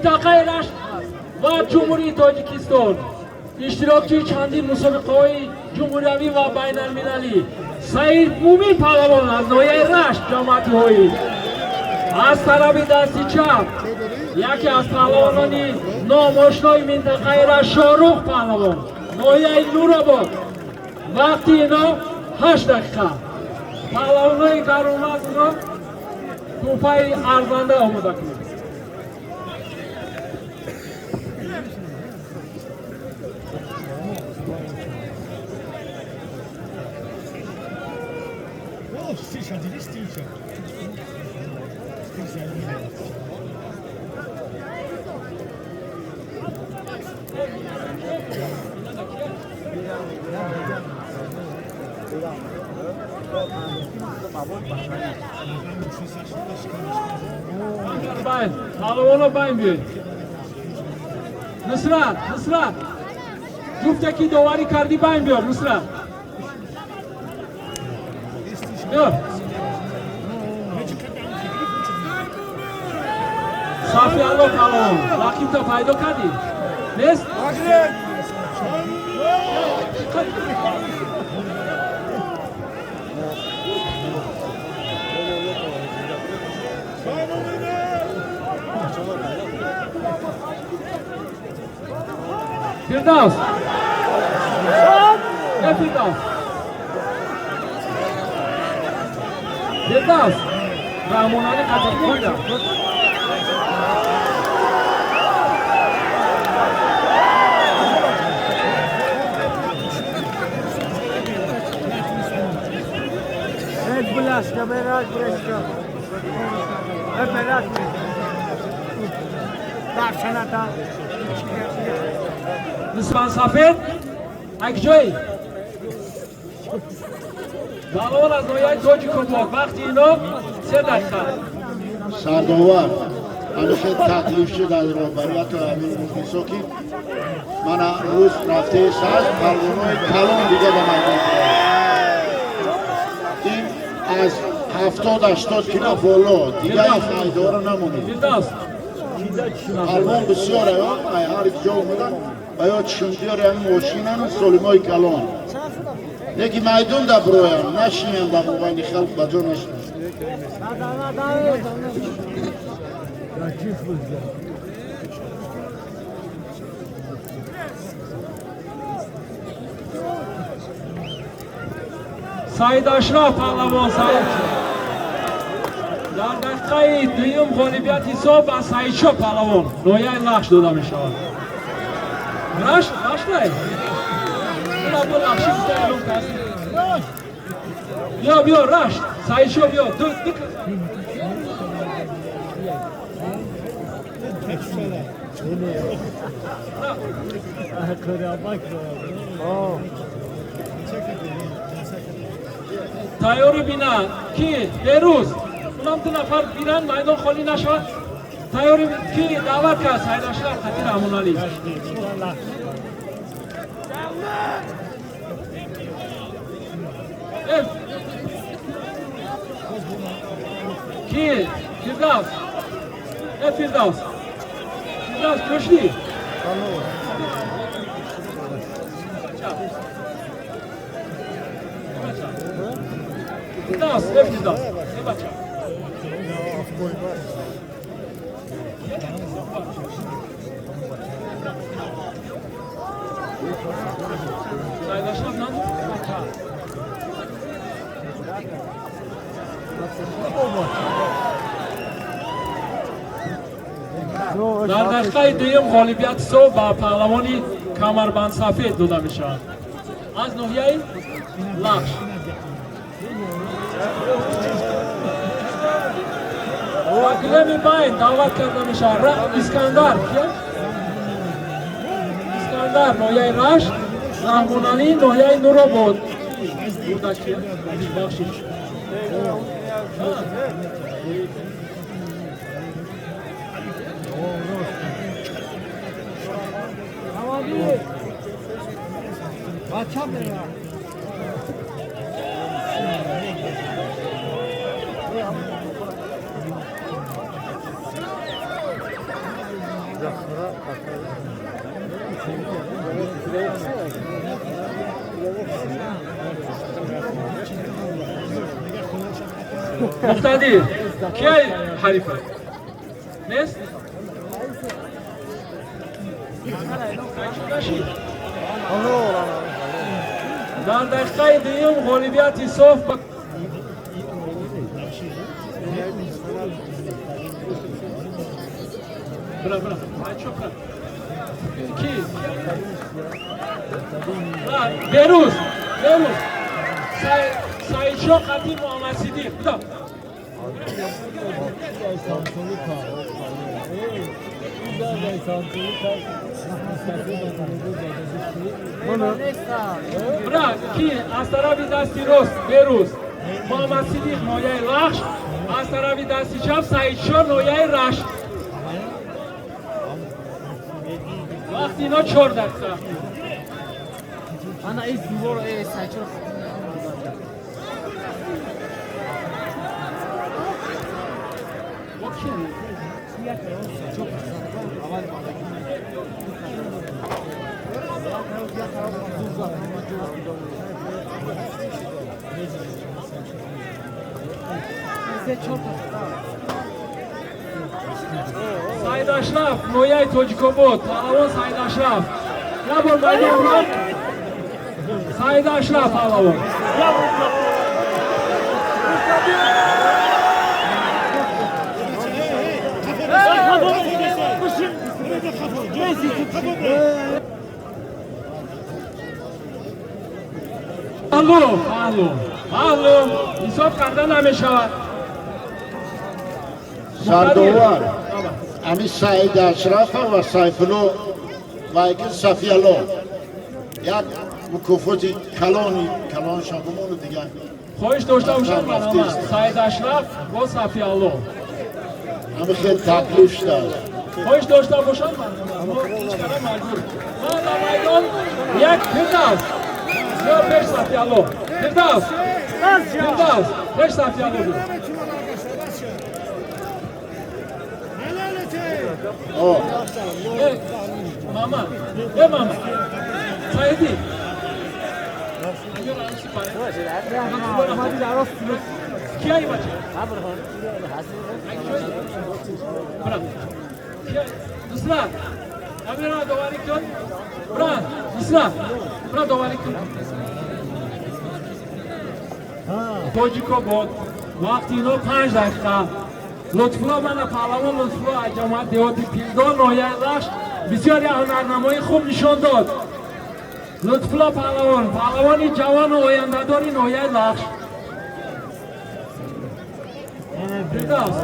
Минтақаи Рашт ва Ҷумҳурии Тоҷикистон, иштирокчии чандин мусобиқаҳои ҷумҳуриявӣ ва байналмилалӣ Саид Мумин паҳлавон аз ноҳияи Рашт, ҷамоати Ҳоил. Аз тарафи дасти чап яке аз паҳлавонони номошнои минтақаи Рашт, Шоҳрух паҳлавон, ноҳияи Нуробод. Вақти ино 8 дақиқа. Паҳлавонои гаронвазнро тӯҳфаи арзанда омода кунед. Байн, паҳлавоно, байн биёед. Нусрат, Нусрат, ҷуфте ки доварӣ кардӣ, байн биёр. Нусрат, биёр. Сафиалло паҳлавон, рақибта пайдо кардӣ? Нест? Фирдавс, э, Фирдавс, Фирдавс, Раҳмонали қатиқида. Бляшка, берак, бляшка. Берак. Дарчаната. Нисбан сафед акҷои паҳлавон аз ноҳияи Тоҷикобод. Вақти ино 3 дақиқа. Сардовар, ҳамеша таклиф шуд аз роҳбарияту ҳамин мухлисо, ки мана рӯз рафтаест аст, палвонои калон дига ба майдон, ин аз 70-80 кило боло дига ин майдонро намонед. Фирдавс. Палвон бисёр аё, ай ҳар ҷо омадан ва ё чишмдиёри ҳамин мошинану солимои калон, лекин майдон да бироям нашинянд, дар мобайни халқ ба ҷо нашинанд. Саид Ашраф паҳлавон, Саид, дар дақиқаи дуюм ғолибият ҳисоб ба Саидшо паҳлавон, ноҳияи Лахш, дода мешавад. Рашт, Раштай бо Лахши гуфта эълон кард. Биё, биё, Рашт, Саидшо, биё. Ду ду. Тайёрӣ бина, ки Берӯз унам ду нафар бинанд, майдон холӣ нашавад. Тайёрӣ ки даъват кард Саид Ашраф қати Раҳмоналӣ. Э, ки Фирдавс, э, Фирдавс, Фирдавс, кӯшдӣ? Фирдавс, э, Фирдавс, э, бача. Саид Ашраф нанд. Дар дақиқаи дуюм ғолибият ҳисоб ба паҳлавони камарбандсафед дода мешавад аз ноҳияи Лахш. Ба гилеми байн даъват карда мешавад Искандар. Кия? Искандар, ноҳияи Рашт, Раҳмоналӣ, ноҳияи Нуробод. Бурда кия? Бахшиш. Бача бера. Муқтадир, кияй ҳарифа? Нест? Дар дақиқаи дуюм ғолибияти соф ба Бра, бра, айчока. Ки? Беруз, Беруз. Саидшо Қатӣ Муҳаммад Сидиқ. Буда. Бра, ки аз тарафи дасти рост Беруз Муҳаммад Сидиқ ноҳияи Лахш, аз тарафи дасти чап Саидшо ноҳияи Рашт. Вақти ино 4 дақиқа. Ана ин зувор Саидшо. Саид Ашраф, ноҳияи Тоҷикобод, паҳлавон Саид Ашраф. Як бор майдон бурад. Саид Ашраф паҳлавон. Паҳлу, паҳлу, паҳлу, ҳисоб карда намешавад. Сардовар, ами Саид Ашрафа ва Сайфулло ва яки Сафиялло як мукофоти калони калоншон бимону дигар. Хоҳиш дошта бошад марҳамат. Саид Ашраф бо Сафиялло. Ами хеле таклиф шудааст. Хоҳиш дошта бошад марҳамат. Мо ҳеҷ кара маҷбур. Ма дар майдон як Фирдавс. Ё пеш Сафиялло. Фирдавс. Фирдавс. Пеш Сафиялло. Мама, э мама. Саиди. Кияи бача? Бра. Нусрат. Амира доварӣ кун. Бра, Нусрат. Бра доварӣ кун. Тоҷикобод. Вақти ино 5 дақиқа. Лутфулло мана паҳлавон Лутфулло аз ҷамоати деҳоти Пилдон ноҳияи Лахш бисёр як ҳунарнамоии хуб нишон дод. Лутфулло паҳлавон, паҳлавони ҷавону ояндадори ноҳияи Лахш. Фирдавс.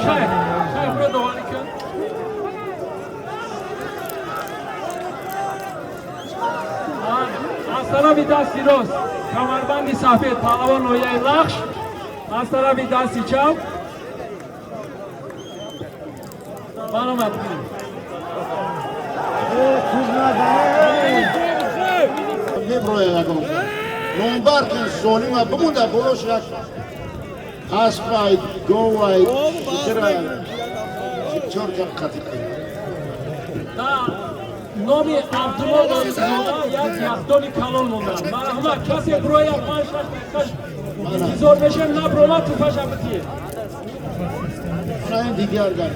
Шайх, шайх бро доварӣ кун. Аз тарафи дасти рост камарбанди сафед паҳлавон ноҳияи Лахш, аз тарафи дасти чап баромад кунед. Меброя ягон номбар кун золима бимонда болош як аспай, говай, шутра, чор кам қатӣ кун. Номи Абдулло Лоиқзода як яхдони калон монданд. Марҳамат, касе бирояд 5-6 дақиқаш интизор мешавем, набиромад туфаша битиед. Ин дигар гап.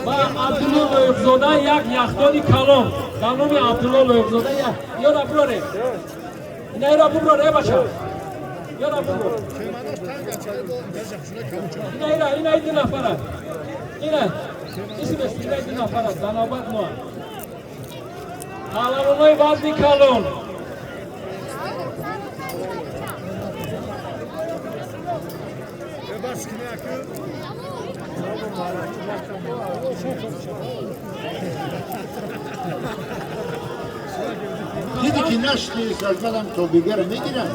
Ба Абдулло Лоиқзода як яхдони калон. Ба номи Абдулло Лоиқзода як. Ёра бироре. Инаира биброре, бача. Ёра биброр. Инаира, инаи ду нафара. Ина, исмес, инаи ду нафара. Дар навбат мо. Паҳлавонои вазни калон. Диди ки нашти сажмадам то бигара мегирам.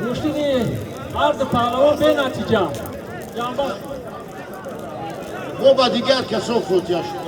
Гӯштини ҳар ду паҳлавон бенатиҷа. Ҷанба. Мо ба дигар касо фотиҳа шуд.